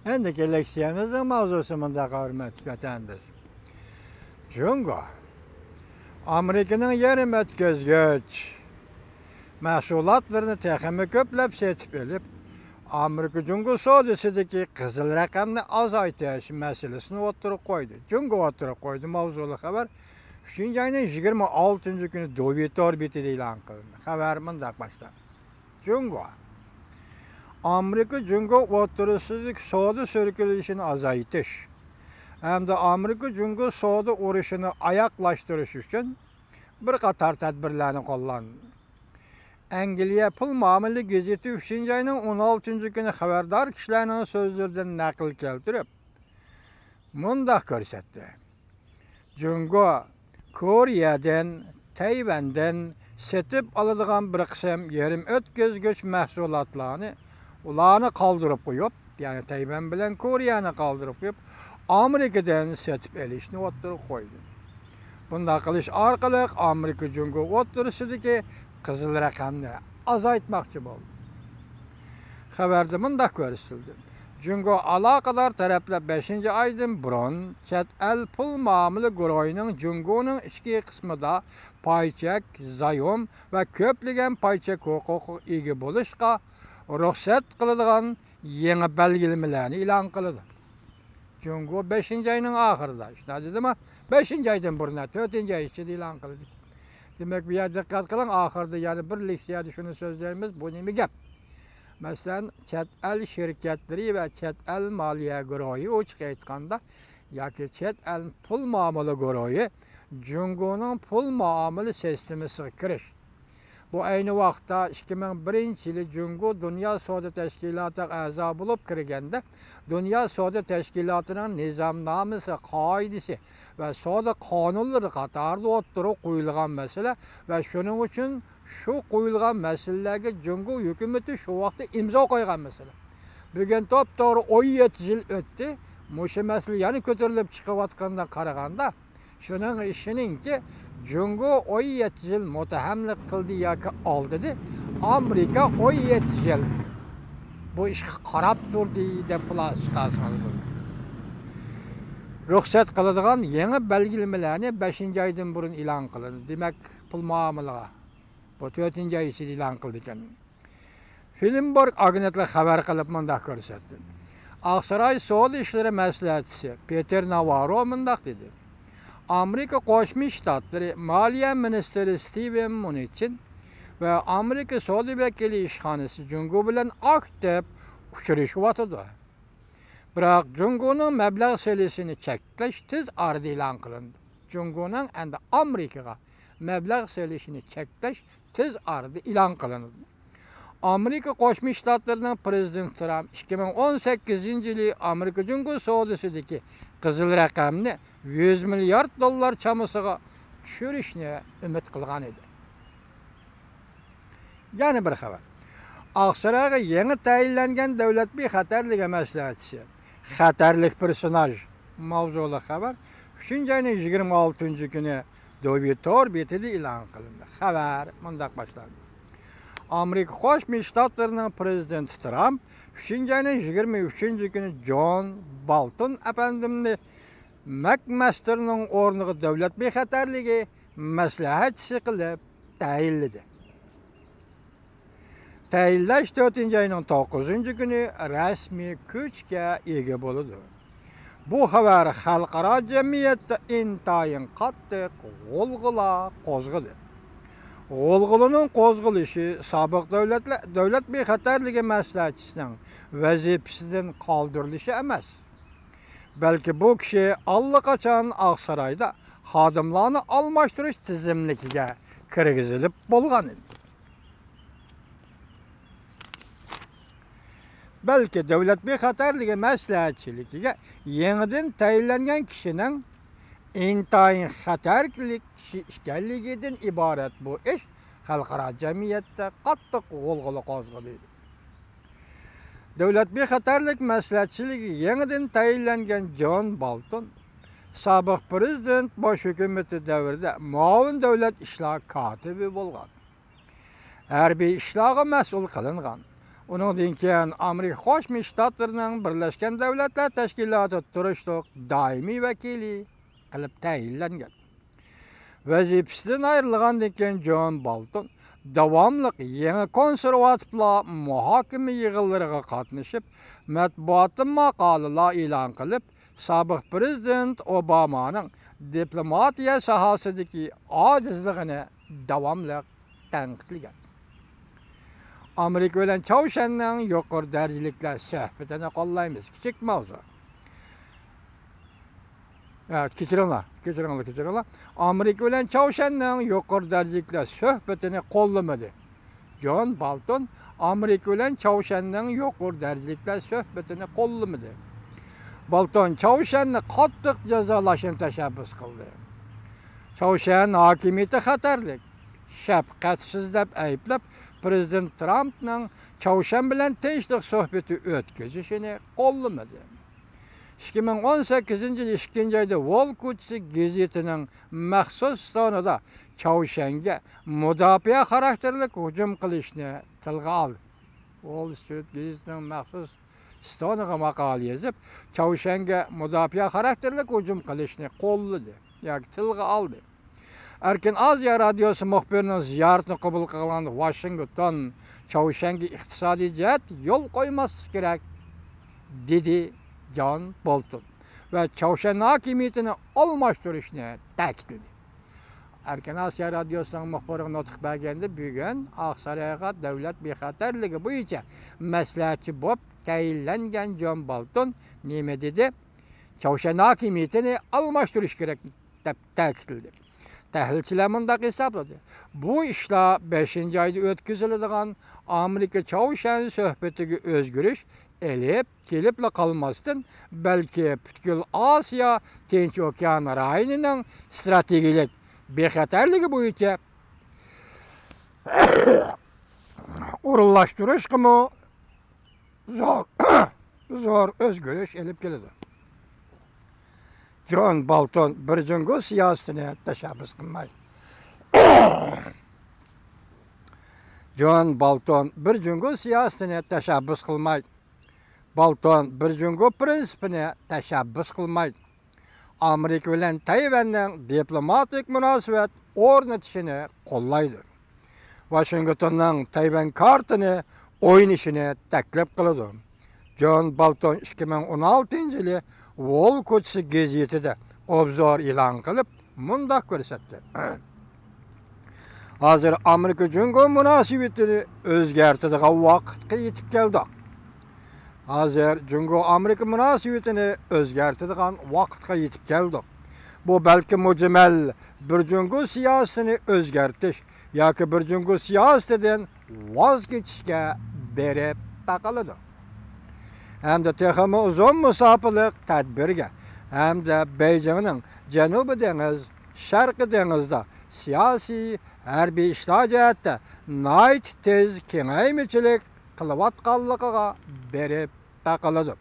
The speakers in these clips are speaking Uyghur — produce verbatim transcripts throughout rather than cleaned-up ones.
ئەمدىكى لېكسىيەمىزنىڭ ماۋزۇسى مۇنداق، ھۆرمەتلىك ۋەتەنداش. جۇڭگو ئامېرىكىنىڭ يېرىم ئۆتكۈزگۈچ مەھسۇلاتلىرىنى تېخىمۇ كۆپلەپ سېتىپ ئېلىپ، ئامېرىكا جۇڭگو سودىسىدىكى قىزىل رەقەمنى ئازايتىش مەسىلىسىنى ئوتتۇرىغا قويدى. جۇڭگو ئوتتۇرىغا قويدى ماۋزۇلۇق خەۋەر ئۈچىنچى ئاينىڭ يىگىرمە ئالتىنچى كۈنى دوۋى تور بېتىدە ئېلان قىلىندى. خەۋەر مۇنداق باشلانغان. جۇڭگو. ئامېرىكا جۇڭگو ئوتتۇرىسىدىكى سودا سىركۇليېشىنى ئازايتىش ھەمدە ئامېرىكا جۇڭگو سودا ئۇرۇشىنى ئاياغلاشتۇرۇش ئۈچۈن بىر قاتار تەدبىرلەرنى قوللاندى. ئەنگلىيە پۇل مۇئامىلە گېزىتى ئۈچىنچى ئاينىڭ ئون ئالتىنچى كۈنى خەۋەردار كىشىلەرنىڭ سۆزلىرىدىن نەقىل كەلتۈرۈپ، مۇنداق كۆرسەتتى. جۇڭگو كورېيەدىن، تەيۋەندىن سېتىپ ئالىدىغان بىر قىسىم يېرىم ئۆتكۈزگۈچ مەھسۇلاتلارنى ئۇلارنى قالدۇرۇپ قويۇپ، يەنى تەيۋەن بىلەن كورېيەنى قالدۇرۇپ قويۇپ، ئامېرىكىدىن سېتىپ ئېلىشنى ئوتتۇرىغا قويدى. بۇنداق قىلىش ئارقىلىق ئامېرىكا جۇڭگو ئوتتۇرىسىدىكى قىزىل رەقەمنى ئازايتماقچى بولدى. خەۋەردە مۇنداق كۆرسىتىلدى. جۇڭگو ئالاقىدار تەرەپلەر بەشىنچى ئايدىن بۇرۇن چەت ئەل پۇل مۇئامىلە گۇرۇھىنىڭ جۇڭگونىڭ ئىچكى قىسمىدا پاي چەك، زايوم ۋە كۆپلىگەن پاي چەك ھوقۇقىغا ئىگە بولۇشقا رۇخسەت قىلىدىغان يېڭى بەلگىلىمىلەرنى ئېلان قىلىدۇ. جۇڭگو بەشىنچى ئاينىڭ ئاخىرىدا، شۇنداق دېدىمۇ؟ بەشىنچى ئايدىن بۇرۇن، تۆتىنچى ئاي ئىچىدە ئېلان قىلدى. دېمەك، بۇ يەردە دىققەت قىلىڭ، ئاخىرىدا يەنە بىر لېكسىيەدە شۇنى سۆزلەيمىز، بۇ نېمە گەپ؟ مەسىلەن، چەت ئەل شىركەتلىرى ۋە چەت ئەل مالىيە گۇرۇھى، ئوچۇق ئېيتقاندا، ياكى چەت ئەل پۇل مۇئامىلە گۇرۇھى جۇڭگونىڭ پۇل مۇئامىلە سىستېمىسىغا كىرىش. بۇ ئەينى ۋاقىتتا ئىككى مىڭ بىرىنچى يىلى جۇڭگو دۇنيا سودا تەشكىلاتىغا ئەزا بولۇپ كىرگەندە، دۇنيا سودا تەشكىلاتىنىڭ نىزامنامىسى، قائىدىسى ۋە سودا قانۇنلىرى قاتارىدا ئوتتۇرىغا قويۇلغان مەسىلە ۋە شۇنىڭ ئۈچۈن شۇ قويۇلغان مەسىلىلەرگە جۇڭگو ھۆكۈمىتى شۇ ۋاقىتتا ئىمزا قويغان مەسىلە. بۈگۈن توپتوغرا ئون يەتتە يىل ئۆتتى، مۇشۇ مەسىلە يەنە كۆتۈرۈلۈپ چىقىۋاتقىنىغا قارىغاندا، شۇنىڭغا ئىشىنىڭكى، جۇڭگو ئون يەتتە يىل مۇتتەھەملىك قىلدى ياكى ئالدىدى، ئامېرىكا ئون يەتتە يىل بۇ ئىشقا قاراپ تۇردى دەپ خۇلاسە چىقارسىڭىز بولىدۇ. رۇخسەت قىلىدىغان يېڭى بەلگىلىمىلەرنى بەشىنچى ئايدىن بۇرۇن ئېلان قىلىدۇ. دېمەك، پۇل مۇئامىلىغا بۇ تۆتىنچى ئاي ئىچىدە ئېلان قىلىدىكەن. فىلىنبورگ ئاگېنتلىقى خەۋەر قىلىپ مۇنداق كۆرسەتتى. ئاقساراي سودا ئىشلىرى مەسلىھەتچىسى پېتېر ناۋاررو مۇنداق دېدى. ئامېرىكا قوشما شتاتلىرى مالىيە مىنىستىرى ستىۋېن مۇنىچىن ۋە ئامېرىكا سودا ۋەكىلى ئىشخانىسى جۇڭگو بىلەن ئاكتىپ ئۇچرىشىۋاتىدۇ. بىراق جۇڭگونىڭ مەبلەغ سېلىشىنى چەكلەش تېز ئارىدا ئېلان قىلىندى. جۇڭگونىڭ ئەمدى ئامېرىكىغا مەبلەغ سېلىشىنى چەكلەش تېز ئارىدا ئېلان قىلىنىدۇ. ئامېرىكا قوشما شتاتلىرىنىڭ پىرېزىدېنتى ترامپ ئىككى مىڭ ئون سەككىزىنچى يىلى ئامېرىكا جۇڭگو سودىسىدىكى قىزىل رەقەمنى يۈز مىليارد دوللار چامىسىغا چۈشۈرۈشنى ئۈمىد قىلغان ئىدى. يەنە بىر خەۋەر. ئاقسارايغا يېڭى تەيىنلەنگەن دۆلەت بىخەتەرلىكى مەسلىھەتچىسى، خەتەرلىك پېرسوناژ ماۋزۇلۇق خەۋەر ئۈچىنچى ئاينىڭ يىگىرمە ئالتىنچى كۈنى دوۋى تور بېتىدە ئېلان قىلىندى. خەۋەر مۇنداق باشلاندى. ئامېرىكا قوشما شتاتلىرىنىڭ پىرېزىدېنتى ترامپ ئۈچىنچى ئاينىڭ يىگىرمە ئۈچىنچى كۈنى جون بالتون ئەپەندىمنى مەكمەستېرنىڭ ئورنىغا دۆلەت بىخەتەرلىكى مەسلىھەتچىسى قىلىپ تەيىنلىدى. تەيىنلەش تۆتىنچى ئاينىڭ توققۇزىنچى كۈنى رەسمىي كۈچكە ئىگە بولىدۇ. بۇ خەۋەر خەلقئارا جەمئىيەتتە ئىنتايىن قاتتىق غۇلغۇلا قوزغىدى. غۇلغۇلىنىڭ قوزغىلىشى سابىق دۆلەتلە-، دۆلەت بىخەتەرلىكى مەسلىھەتچىسىنىڭ ۋەزىپىسىدىن قالدۇرۇلۇشى ئەمەس، بەلكى بۇ كىشى ئاللىقاچان ئاقسارايدا خادىملارنى ئالماشتۇرۇش تىزىملىكىگە كىرگۈزۈلۈپ بولغان ئىدى. بەلكى دۆلەت بىخەتەرلىكى مەسلىھەتچىلىكىگە يېڭىدىن تەيىنلەنگەن كىشىنىڭ ئىنتايىن خەتەرلىك كىشى ئىكەنلىكىدىن ئىبارەت بۇ ئىش خەلقئارا جەمئىيەتتە قاتتىق غۇلغۇلا قوزغىدى. دۆلەت بىخەتەرلىك مەسلىھەتچىلىكىگە يېڭىدىن تەيىنلەنگەن جون بالتون سابىق پىرېزىدېنت بۇش ھۆكۈمىتى دەۋرىدە مۇئاۋىن دۆلەت ئىشلار كاتىپى بولغان. ھەربىي ئىشلارغا مەسئۇل قىلىنغان. ئۇنىڭدىن كېيىن ئامېرىكا قوشما شتاتلىرىنىڭ بىرلەشكەن دەۋلەتلەر تەشكىلاتىدا تۇرۇشلۇق دائىمىي ۋەكىلى قىلىپ تەيىنلەنگەن. ۋەزىپىسىدىن ئايرىلغاندىن كېيىن جون بالتون داۋاملىق يېڭى كونسېرۋاتىپلار مۇھاكىمە يىغىنلىرىغا قاتنىشىپ، مەتبۇئاتتا ماقالىلار ئېلان قىلىپ، سابىق پىرېزىدېنت ئوبامانىڭ دىپلوماتىيە ساھەسىدىكى ئاجىزلىقىنى داۋاملىق تەنقىدلىگەن. ئامېرىكا بىلەن چاۋشيەننىڭ يۇقىرى دەرىجىلىكلەر سۆھبىتىنى قوللايمىز. كىچىك ماۋزۇ. ھە، كەچۈرۈڭلار، كەچۈرۈڭلار، كەچۈرۈڭلار. ئامېرىكا بىلەن چاۋشيەننىڭ يۇقىرى دەرىجىلىكلەر سۆھبىتىنى قوللىمىدى. جون بالتون ئامېرىكا بىلەن چاۋشيەننىڭ يۇقىرى دەرىجىلىكلەر سۆھبىتىنى قوللىمىدى. بالتون چاۋشيەننى قاتتىق جازالاشنى تەشەببۇس قىلدى. چاۋشيەن ھاكىمىيىتى خەتەرلىك، شەپقەتسىز دەپ ئەيىبلەپ، پىرېزىدېنت ترامپنىڭ چاۋشيەن بىلەن تىنچلىق سۆھبىتى ئۆتكۈزۈشىنى قوللىمىدى. ئىككى مىڭ ئون سەككىزىنچى يىل ئىككىنچى ئايدا ۋول كوچىسى گېزىتىنىڭ مەخسۇس ستونىدا چاۋشيەنگە مۇداپىئە خاراكتېرلىك ھۇجۇم قىلىشنى تىلغا ئالدى. ۋول سترىت گېزىتىنىڭ مەخسۇس ستونىغا ماقالە يېزىپ، چاۋشيەنگە مۇداپىئە خاراكتېرلىك ھۇجۇم قىلىشنى قوللىدى ياكى تىلغا ئالدى. ئەركىن ئاسىيا رادىيوسى مۇخبىرىنىڭ زىيارىتىنى قوبۇل قىلغان ۋاشىنگتون چاۋشيەنگە ئىقتىسادىي جەھەتتە يول قويماسلىق كېرەك، دېدى جون بولتون ۋە چاۋشيەن ھاكىمىيىتىنى ئالماشتۇرۇشنى تەكىتلىدى. ئەركىن ئاسىيا رادىيوسىنىڭ مۇخبىرىغا نۇتۇق بەرگەندە، بۈگۈن ئاقسارايغا دۆلەت بىخەتەرلىكى بويىچە مەسلىھەتچى بولۇپ تەيىنلەنگەن جون بولتون نېمە دېدى؟ چاۋشيەن ھاكىمىيىتىنى ئالماشتۇرۇش كېرەك، دەپ تەكىتلىدى. تەھلىلچىلەر مۇنداق ھېسابلىدى، بۇ ئىشلار بەشىنچى ئايدا ئۆتكۈزۈلىدىغان ئامېرىكا چاۋشيەن سۆھبىتىگە ئۆزگىرىش ئېلىپ كېلىپلا قالماستىن، بەلكى پۈتكۈل ئاسىيا تىنچ ئوكيان رايونىنىڭ ئىستراتېگىيەلىك بىخەتەرلىكى بويىچە ئورۇنلاشتۇرۇشقىمۇ زور، زور ئۆزگىرىش ئېلىپ كېلىدۇ. جون بالتون بىر جۇڭگو سىياسىتىنى تەشەببۇس قىلمايدۇ. جون بالتون بىر جۇڭگو سىياسىتىنى تەشەببۇس قىلمايدۇ. بالتون بىر جۇڭگو پىرىنسىپىنى تەشەببۇس قىلمايدۇ. ئامېرىكا بىلەن تەيۋەننىڭ دىپلوماتىك مۇناسىۋەت ئورنىتىشىنى قوللايدۇ. ۋاشىنگتوننىڭ تەيۋەن كارتىنى ئوينىشىنى تەكلىپ قىلىدۇ. جون بالتون ئىككى مىڭ ئون ئالتىنچى يىلى ۋول كوچىسى گېزىتىدە ئوبزور ئېلان قىلىپ، مۇنداق كۆرسەتتى. ھازىر ئامېرىكا جۇڭگو مۇناسىۋىتىنى ئۆزگەرتىدىغان ۋاقىتقا يېتىپ كەلدۇق. ھازىر جۇڭگو ئامېرىكا مۇناسىۋىتىنى ئۆزگەرتىدىغان ۋاقىتقا يېتىپ كەلدۇق. بۇ بەلكى مۇجمەل بىر جۇڭگو سىياسىتىنى ئۆزگەرتىش ياكى بىر جۇڭگو سىياسىتىدىن ۋاز كېچىشكە بېرىپ تاقىلىدۇ. ھەمدە تېخىمۇ ئۇزۇن مۇساپىلىق تەدبىرگە ھەمدە بېيجىڭنىڭ جەنۇبىي دېڭىز، شەرقىي دېڭىزدا سىياسىي، ھەربىي ئىشلار جەھەتتە ناھايىتى تېز كېڭەيمىچىلىك قىلىۋاتقانلىقىغا بېرىپ تاقىلىدۇ.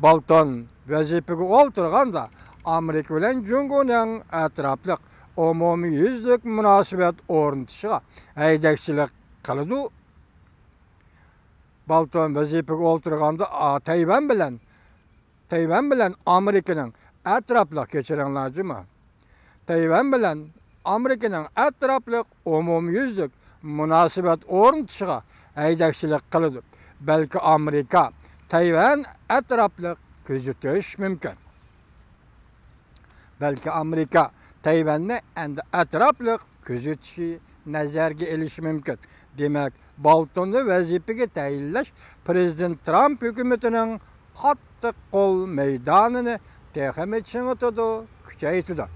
بالتون ۋەزىپىگە ئولتۇرغاندا ئامېرىكا بىلەن جۇڭگونىڭ ئەتراپلىق ئومۇميۈزلۈك مۇناسىۋەت ئورنىتىشىغا ھەيدەكچىلىك قىلىدۇ. بالتون ۋەزىپىگە ئولتۇرغاندا، ئا، تەيۋەن بىلەن، تەيۋەن بىلەن ئامېرىكىنىڭ ئەتراپلىق، كەچۈرۈڭلار جۇمۇ، تەيۋەن بىلەن ئامېرىكىنىڭ ئەتراپلىق ئومۇميۈزلۈك مۇناسىۋەت ئورنىتىشىغا ھەيدەكچىلىك قىلىدۇ. بەلكى ئامېرىكا تەيۋەن ئەتراپلىق كۆزىتىش مۇمكىن. بەلكى ئامېرىكا تەيۋەننى ئەمدى ئەتراپلىق كۆزىتىشى نەزەرگە ئېلىشى مۇمكىن. دېمەك، بالتوننى ۋەزىپىگە تەيىنلەش پىرېزىدېنت ترامپ ھۆكۈمىتىنىڭ قاتتىق قول مەيدانىنى تېخىمۇ چىڭىتىدۇ، كۈچەيتىدۇ.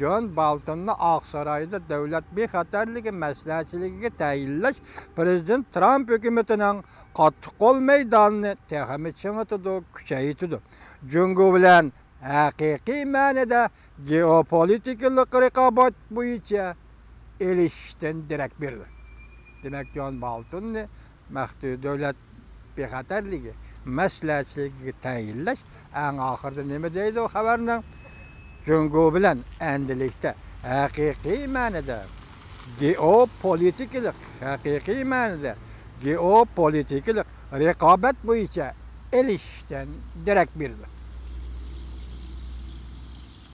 جون بالتوننى ئاقسارايدا دۆلەت بىخەتەرلىكى مەسلىھەتچىلىكىگە تەيىنلەش پىرېزىدېنت ترامپ ھۆكۈمىتىنىڭ قاتتىق قول مەيدانىنى تېخىمۇ چىڭىتىدۇ، كۈچەيتىدۇ. جۇڭگو بىلەن ھەقىقىي مەنىدە گېئوپولىتىكىلىق رىقابەت بويىچە ئېلىشىشتىن دېرەك بېرىدۇ. دېمەك، جون بالتوننى مەخپىي دۆلەت بىخەتەرلىكى مەسلىھەتچىلىكىگە تەيىنلەش ئەڭ ئاخىرىدا نېمە دەيدۇ خەۋەرنىڭ؟ جۇڭگو بىلەن ئەمدىلىكتە ھەقىقىي مەنىدە گېئوپولىتىكىلىق، ھەقىقىي مەنىدە گېئوپولىتىكىلىق رىقابەت بويىچە ئېلىشىشتىن دېرەك بېرىدۇ.